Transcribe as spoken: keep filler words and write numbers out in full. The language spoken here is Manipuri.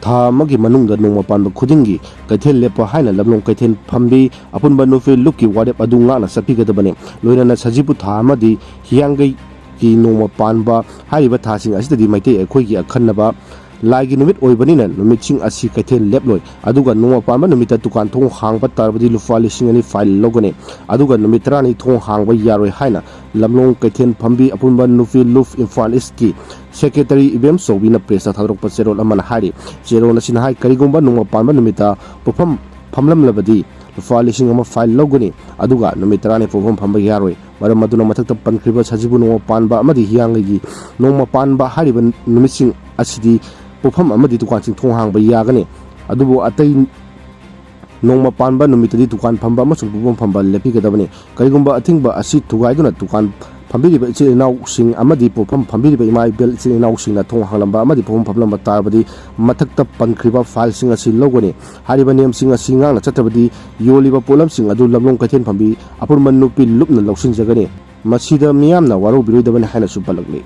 ꯊꯥ ꯑꯃꯒꯤ ꯃꯅꯨꯡꯗ ꯅꯣꯡꯃ ꯄꯥꯟꯕ ꯈꯨꯗꯤꯡꯒꯤ ꯀꯩꯊꯦꯜ ꯂꯦꯞꯄ ꯍꯥꯏꯅ ꯂꯝꯂꯣꯡ ꯀꯩꯊꯦꯜ ꯐꯝꯕꯤ ꯑꯄꯨꯟꯕ ꯅꯨꯄꯤ ꯂꯨꯞꯀꯤ ꯋꯥꯔꯦꯞ ꯑꯗꯨ ꯉꯥꯛꯅ ꯆꯠꯄꯤꯒꯗꯕꯅꯤ꯫ ꯂꯣꯏꯅꯅ ꯁꯖꯤꯕꯨ ꯊꯥ ꯑꯃꯗꯤ ꯍꯤꯌꯥꯡꯒꯩꯒꯤ ꯅꯣꯡꯃ ꯄꯥꯟꯕ ꯍꯥꯏꯔꯤꯕ ꯊꯥꯁꯤꯡ ꯑꯁꯤꯗꯗꯤ ꯃꯩꯇꯩ ꯑꯩꯈꯣꯏꯒꯤ ꯑꯈꯟꯅꯕ ꯂꯥꯏꯒꯤ ꯅꯨꯃꯤꯠ ꯑꯣꯏꯕꯅꯤꯅ ꯅꯨꯃꯤꯠꯁꯤꯡ ꯑꯁꯤ ꯀꯩꯊꯦꯜ ꯂꯦꯞꯂꯣꯏ꯫ ꯑꯗꯨꯒ ꯅꯣꯡꯃ ꯄꯥꯟꯕ ꯅꯨꯃꯤꯠꯇ ꯗꯨꯀꯥꯟ ꯊꯣꯡ ꯍꯥꯡꯕ ꯇꯥꯔꯕꯗꯤ ꯂꯨꯄꯥ ꯂꯤꯁꯤꯡ ꯑꯅꯤ ꯐꯥꯏꯜ ꯂꯧꯒꯅꯤ꯫ ꯑꯗꯨꯒ ꯅꯨꯃꯤꯠ ꯇꯔꯥꯅꯤ ꯊꯣꯡ ꯍꯥꯡꯕ ꯌꯥꯔꯣꯏ ꯍꯥꯏꯅ ꯂꯝꯂꯣꯡ ꯀꯩꯊꯦꯜ ꯐꯝꯕꯤ ꯑꯄꯨꯟꯕ ꯅꯨꯄꯤ ꯂꯨꯞ ꯏꯝꯐꯥꯜ ꯏꯁꯀꯤ ꯁꯦꯀ꯭ꯔꯦꯇꯔꯤ ꯏꯕꯦꯝ ꯆꯧꯕꯤꯅ ꯄ꯭ꯔꯦꯁꯇ ꯊꯥꯗꯣꯔꯛꯄ ꯆꯦꯔꯣꯜ ꯑꯃꯅ ꯍꯥꯏꯔꯤ꯫ ꯆꯦꯔꯣꯜ ꯑꯁꯤꯅ ꯍꯥꯏ, ꯀꯔꯤꯒꯨꯝꯕ ꯅꯣꯡꯃ ꯄꯥꯟꯕ ꯅꯨꯃꯤꯠꯇ ꯄꯣꯠꯐꯝ ꯐꯝꯂꯝꯂꯕꯗꯤ ꯂꯨꯄꯥ ꯂꯤꯁꯤꯡ ꯑꯃ ꯐꯥꯏꯜ ꯂꯧꯒꯅꯤ꯫ ꯑꯗꯨꯒ ꯅꯨꯃꯤꯠ ꯇꯔꯥꯅꯤ ꯄꯣꯠꯐꯝ ꯐꯝꯕ ꯌꯥꯔꯣꯏ꯫ ꯃꯔꯝ ꯑꯗꯨꯅ ꯃꯊꯛꯇ ꯄꯟꯈ꯭ꯔꯤꯕ ꯁꯖꯤꯕꯨ ꯅꯣꯡꯃ ꯄꯥꯟꯕ ꯑꯃꯗꯤ ꯍꯤꯌꯥꯡꯒꯩꯒꯤ ꯅꯣꯡꯃ ꯄꯥꯟꯕ ꯍꯥꯏꯔꯤꯕ ꯅꯨꯃꯤꯠꯁꯤꯡ ꯑꯁꯤꯗꯤ ꯄꯣꯠꯐꯝ ꯑꯃꯗꯤ ꯗꯨꯀꯥꯟꯁꯤꯡ ꯊꯣꯡ ꯍꯥꯡꯕ ꯌꯥꯒꯅꯤ꯫ ꯑꯗꯨꯕꯨ ꯑꯇꯩ ꯅꯣꯡꯃ ꯄꯥꯟꯕ ꯅꯨꯃꯤꯠꯇꯗꯤ ꯗꯨꯀꯥꯟ ꯐꯝꯕ ꯑꯃꯁꯨꯡ ꯄꯣꯠꯐꯝ ꯐꯝꯕ ꯂꯦꯞꯄꯤꯒꯗꯕꯅꯤ꯫ ꯀꯔꯤꯒꯨꯝꯕ ꯑꯊꯤꯡꯕ ꯑꯁꯤ ꯊꯨꯒꯥꯏꯗꯨꯅ ꯗꯨꯀꯥꯟ ꯐꯝꯕꯤꯔꯤꯕ ꯏꯆꯤꯜ ꯏꯅꯥꯎꯁꯤꯡ ꯑꯃꯗꯤ ꯄꯣꯠꯐꯝ ꯐꯝꯕꯤꯔꯤꯕ ꯏꯃꯥ ꯏꯕꯦꯜ ꯏꯆꯤꯜ ꯏꯅꯥꯎꯁꯤꯡꯅ ꯊꯣꯡ ꯍꯥꯡꯂꯝꯕ ꯑꯃꯗꯤ ꯄꯣꯠꯐꯝ ꯐꯝꯂꯝꯕ ꯇꯥꯔꯕꯗꯤ ꯃꯊꯛꯇ ꯄꯟꯈ꯭ꯔꯤꯕ ꯐꯥꯏꯜꯁꯤꯡ ꯑꯁꯤ ꯂꯧꯒꯅꯤ꯫ ꯍꯥꯏꯔꯤꯕ ꯅꯤꯌꯝꯁꯤꯡ ꯑꯁꯤ ꯉꯥꯛꯅ ꯆꯠꯇ꯭ꯔꯕꯗꯤ ꯌꯣꯜꯂꯤꯕ ꯄꯣꯠꯂꯝꯁꯤꯡ ꯑꯗꯨ ꯂꯝꯂꯣꯡ ꯀꯩꯊꯦꯜ ꯐꯝꯕꯤ ꯑꯄꯨꯟꯕ ꯅꯨꯄꯤ ꯂꯨꯞꯅ ꯂꯧꯁꯤꯟꯖꯒꯅꯤ꯫ ꯃꯁꯤꯗ ꯃꯤꯌꯥꯝꯅ ꯋꯥꯔꯧꯕꯤꯔꯣꯏꯗꯕꯅꯤ ꯍꯥꯏꯅꯁꯨ ꯄꯜꯂꯛꯂꯤ꯫